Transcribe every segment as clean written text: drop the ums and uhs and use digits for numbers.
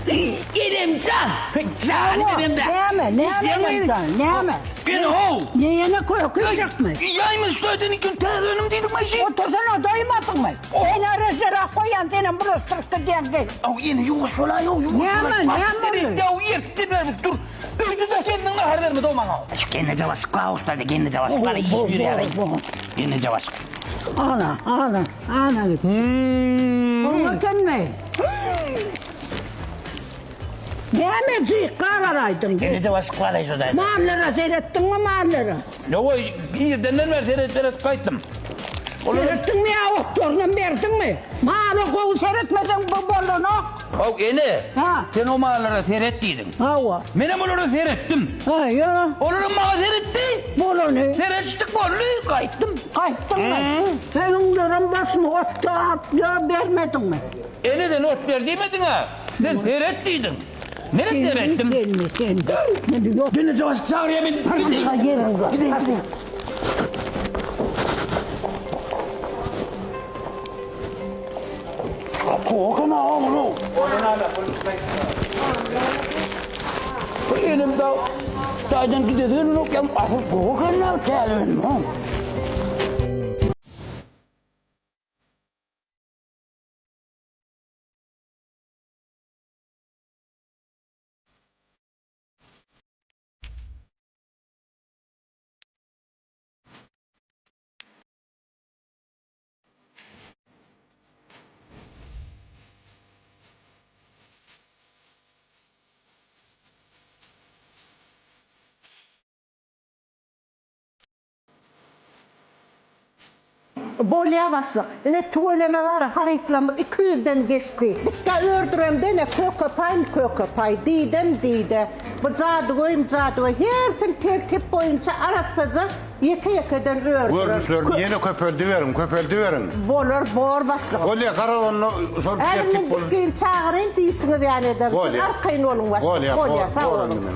Enemjan! Jany benemde. Näme, näme enemjan, näme? Gel how! Ne ýene köke iýjekmi? Iýäýme şu taýdan ilkin täze önüm diýdiň maşyn. Otursana doýmadyňmy? Sen arasara goýan senem bulaşdyryp gidýäň gel. Aw ýene ýuwaş bolaý ow ýuwaş Näme, bolaý. näme boldy? Ýa ýertdi berip dur. Öýde-de senden nahar bermedi o maňa. Şu gelneje başyk gawuşlady gelneje başyk bary iýip ýörýär. Gelneje başyk. Ana, ana, ana. Oňa ekenmi? Näme jyk gabaraýdyň? Gelneje başyk baraý şu daýda. Mallara seretdiňmi mallara? Ýowa irdenden bäri seret seret gaýtdym. Seretdiňmi ýa otlarynam berdiňmi? Mala gowy seretmeseň bu bolanok. Haw ene. Ha. Sen o mallara seret diýdiň. Hawa. Menem olara seretdim. Ha, ýa. Olaram maňa seretdi. Bolany. Seretişdik boldy, gaýtdym. Gaýtdyňmy? Sen öňlerem başyny otda ýa bermediňmi? Ene sen ot ber diýmediň-ä. Sen seret diýdiň. Menem seretdim. Sen, sen. Men ýok. Gelneje başyk çagyrýar meni. Gideýin. Gideýin. Elim da şu taýdan gidesi yok ýa asyl gowy eken täze önüm. Bolýa başlyk. Ine tüweleme bar harytlarymyz 200-den geçdi. Dikge ördüremde ine köke paýym köke paý, diýdem diýde. Bu jadygöýüm jadygöý hersini tertip boýunça arassaja ýeke-ýekeden ördürer. Görnüşlerini ýene köpeldiberiň, köpeldiberiň. Bolar bor başlygym. Bolýa garaz onda şol Häzir tertip men bolup. dikgini çagyraýyn diýşiňiz ýaly ederin. Siz Bolýa. arkaýyn boluň başlyk. Bolýa, Bolýa, bor, sag bor boluň. indi men.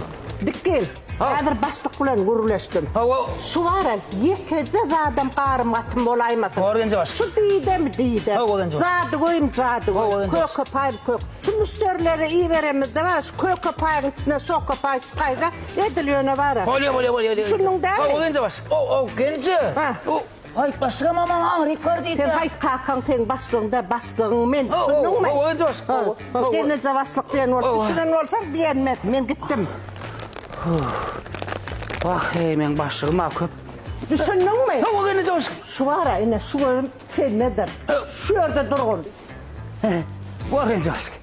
Dikgin. Häzir başlyk bilen gürleşdim. Hawa. Şu bara ýekeje zadam garym-gatym bolaýmasyn. Bor genje başlyk. Şu diýdemi diýde. Hawa genje başlyk. Jadygöýüm jadygöý. Hawa genje başlyk. Köke paýym kök. Şu müşderilere iberemizde bar, şu köke paýyň içine şoka paý çykaýsa, edil ýöne bara. Bolýa, bolýa, bolýa. Düşündiň dämi? Hawa genje başlyk. O, o, genje. Ha. O, Haýyt başlygam maňa aňryk bar diýdi. Sen haýyt kakaň seň başlygyň däl, başlygyň men, düşündiňmi? Hawa, genje başlyk. Ha, Hawa. Gelneje başlyk diýen bolup, düşünen bolsaň diýenmez. Men gitdim. Wah, heý, meň başlygym-a köp. Düşündiňmi? Hawa, gelneje başlyk. Şu bar-a, ine, şu gözüm sendedir. Şu ýerde durgun. Bor, gelneje başlyk.